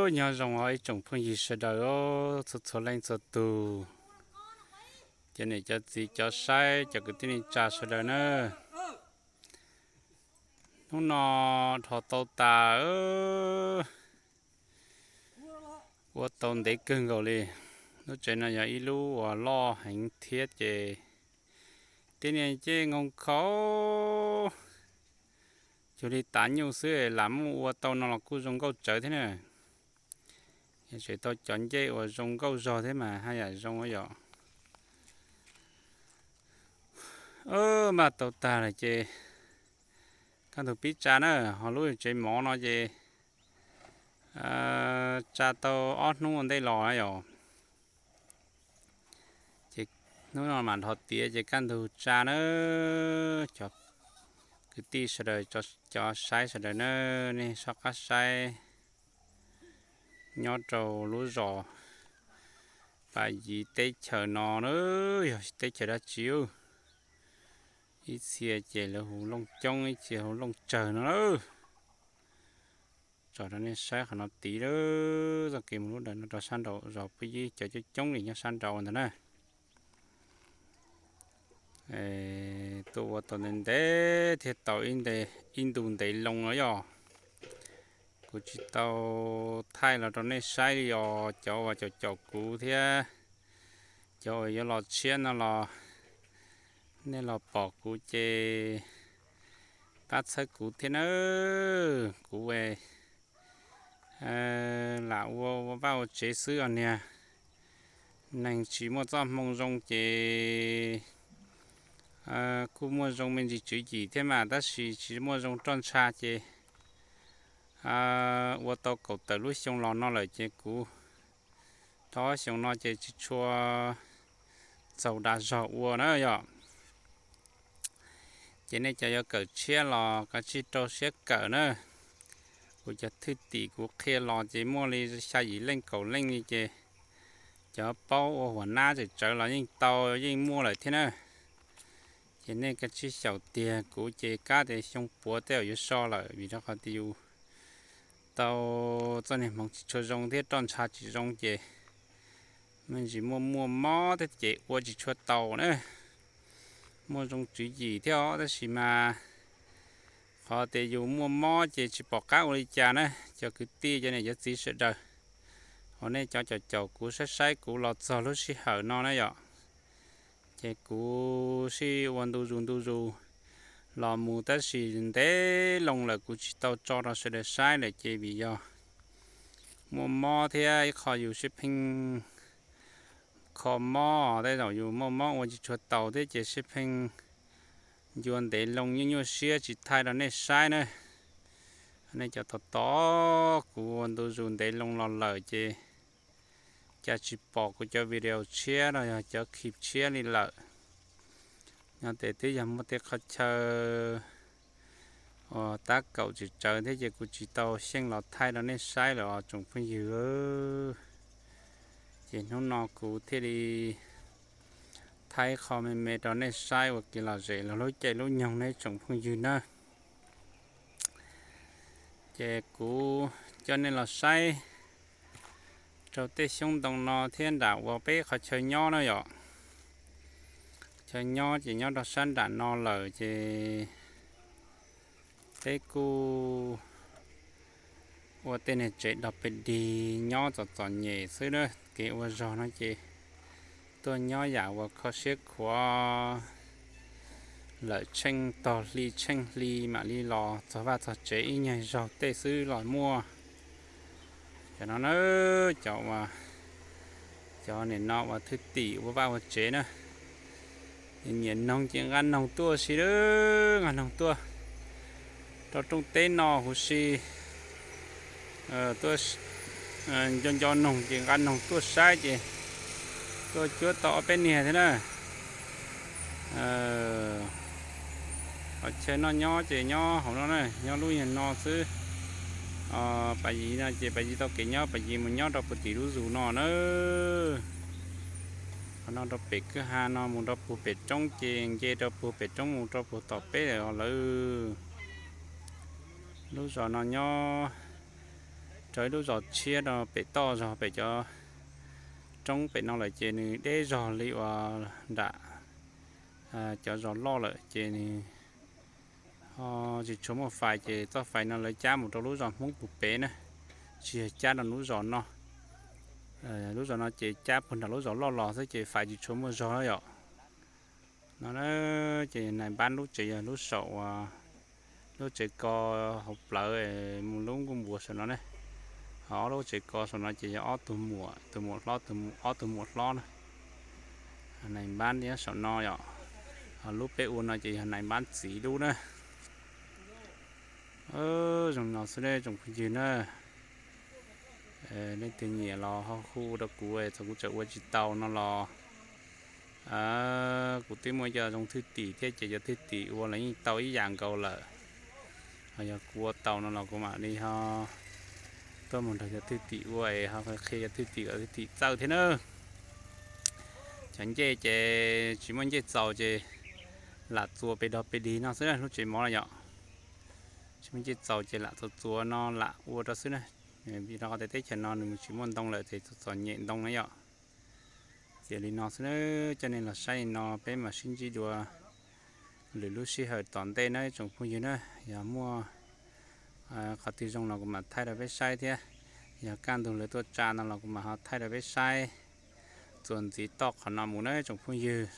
Nyob zoo os ib tsoom phooj ywg sawv daws, txhua txhua leej txhua tus, cov niam cov txiv cov saib cov kwv tij neej tsa sawv daws na. Hnub no dhos tau tas, ua tau ntev kawg nkaus li. Lub tsev no yog ib lub uas loj heev thiab ces tib niag ces nkoos khaus, cuag li tav nyuj xwb, lam muaj ua tau no los kuj zoo nkauj tsawv thiab na. Yog tseem tau cov ncej uas zoo nkauj zog thiab mas haj yam zoo yom. Maj tau tag lawm ces kaj ntug pib tsa na, ho lub tsev mov no ces tsa tau ob hnub ua ntej los yom. Ces hnub no mam dhos tiav ces kaj ntug tsa na. Cov kwv tij sawv daws, cov saib sawv daws na, nej soj qab saib nyob rau lub zos Pas Yiv teb chaws no na, yog teb chaws dab tsi? Ib txhia ces lawv hu Looj Coob, ib txhia hu Looj Tsawg no na. Tso rau nej saib qhov no tid lawm, txoj kev mus lub ntawm no rau sab nraum zos Pub Yib cov coob coob li nyob sab nraud ntawd na. Tuaj ua tau ntev ntev thiaj tau ib ntu ntev loo no yom. Kuv tsis tau thaij los rau nej saib li os, cov uas caum caum kuv thiab cov uas yuav los tshiab no los nej los pom kuv ces pab txhawb kuv thiab nawb. Kuv lam ua ua vaj ua tsev xwb os niag. Neeg tsis muaj txoj hmoo zoo ces kuj muaj zoo me ntsis tswv yim thiab mas, tab sis tsis muaj zoo roj ntsha ces ua tau kaum tawm lub xyoo los no lawm ces kuv rau ob xyoo no ces tsis tshua txaus dag zog ua na yom. Ces nej cov yuav kawm tshiab los kav tsij rau siab kawm na. Kuv cov thwj tim kuv qhia los ces muaj li xya yim leej kaum leej li ces cov paub ua huam nab tseem tsawv los yeej tau yeej muaj lawm thiab na. Ces nej kav tsij xyaum tiag, kuv ces kab tias xyoo puav tej zaum yuav so lawm vim rau qhov tias yus tau txoj niag hmoov tsis tshua zoo thiab roj ntsha tsis zoo ces me ntsis muaj muaj mob thiab ces ua tsis tshua tau na. Muaj zoo tswv yim thiab os, tab sis mas qhov tias yus muaj mob ces tsis pom qab ua li cas na. Cov kwv tij cov niam cov txiv sawv daws, hos nej cov caum caum kuv saib saib kuv los txog lub sij hawm no na yom, ces kuv sij ua ntu zus ntu zus los mus tab sis ntev loo lawm kuv tsis tau tso rau sawv daws saib lawm ces vim yog muaj mob thiab ib qho yus sib pheej kho mob, tej zaum yus muaj mob ua tsis tshua taus thiab ces sib pheej ncua ntev loo nyuaj nyuaj siab tsis thaij rau nej saib na. Nej cov tos tos kuv ua ntu zus ntev loo los lawm ces cas tsis pom kuv cov video tshiab los yog cov clip tshiab li lawm. Nyob tes twb yog muaj tej qhov chaw uas tab kaum tsis tsawv thiab ces kuv tsis tau xyeej los thaij rau nej saib lawm os tsoom phooj ywg. Ces hnub no kuv thiaj li thaij qho me me rau nej saib ua kev lom zem los lub caij lub nyoog nej tsoom phooj ywg na. Ces kuv coj nej los saib rau tej xyoob ntoo no thiab nram uas peb qhov chaw nyob na yom. Chaw nyob ces nyob rau sab nram no lawm ces peb kuj ua tej niag tsev dog pes dig nyob txom txom nyem xwb na. Kev ua zog no ces tuaj nyob yam uas kho siab khuav lawm tsheej tog hli tsheej hli mam li los txog vaj txog tsev ib nyuag zaug tej xwb los muaj. Cov no na, cov uas, cov nim no uas thwj tim ua vaj ua tsev na, nyiam noog ces nqa noog tuaj si lawm, nqa noog tuaj rau rooj teb no huv si, tuaj nco nco noog ces nqa noog tuaj saib ces tuaj cuab tau ob peb niag thiab na. Qhov chaw noj nyob ces nyob hauv no na, nyob lub nyuag no xwb. Pas Yis no ces Pas Yis tau kev nyob, Pas Yis mus nyob rau puag tim lub zus no na. Qhov no rau pem kwj ha no mus rau puag pem roob ces nce rau puag pem roob mus rau puag tom peb lawm os lawm. Lub zos no nyob Lawv lub zos tshiab no pem toj zog pem cov roob pem no lawm ces nws deb zog li uas nram cov zos loj lawm ces nws ho tsis tshua muaj fais ces txoj fais no lawv cab mus rau lub zos Hmoob puag pem na, tsis yog cab rau lub zos no. Lub zos no ces cab puag nram lub zos loj los xwb ces fais tsis tshua muaj zog yom. No ces nais npab lub tsev yog lub saum, lub tsev ko hauv plawv mus lub nkuj npua saum no ne. Ho ob lub tsev ko saum no ces yog ob tug muam, tus muam hlob, ob tug muam hlob na. Nais npab nyob saum no yom. Ho lub peb ua no ces yog nais npab txiv lub na. Zoo no xwb ne tsoom phooj ywg na. Leej twg nyiam los ho hu rau kuv, txawm kuv tseem ua tsis tau no los kuv twb muaj cov zoo thwj tim thiab ces cov thwj tim ua los yeej tau ib yam nkaus lawm. Ho yog kuv ua tau no los kuv mam li ho tuaj mus nrog cov thwj tim ua es ho qhia cov thwj tim kom thwj tim txawj thiab na. Cov ncej ces tsis muaj ncej txaus ces lam txuas pes dog pes dig no xwb na lub tsev mov no yom. Tsis muaj ncej txaus ces lam txuas txuas no lam ua rau xwb na. Vim rau qhov tias teb chaws no nws tsis muaj ntoo lawm ces txom txom nyem ntoo na yom. Ces li no xwb na, coj nej los saib li no peb mam sib ntsib dua lwm lub sij hawm tom ntej na tsoom phooj ywg na. Yog muaj qhov twg zoo los kuv mam thaij rau peb saib thiab. Yog kaj ntug lawv tuaj tsa no los kuv mam ho thaij rau peb saib. Txuas ntxiv toj qhov no mus na tsoom phooj ywg.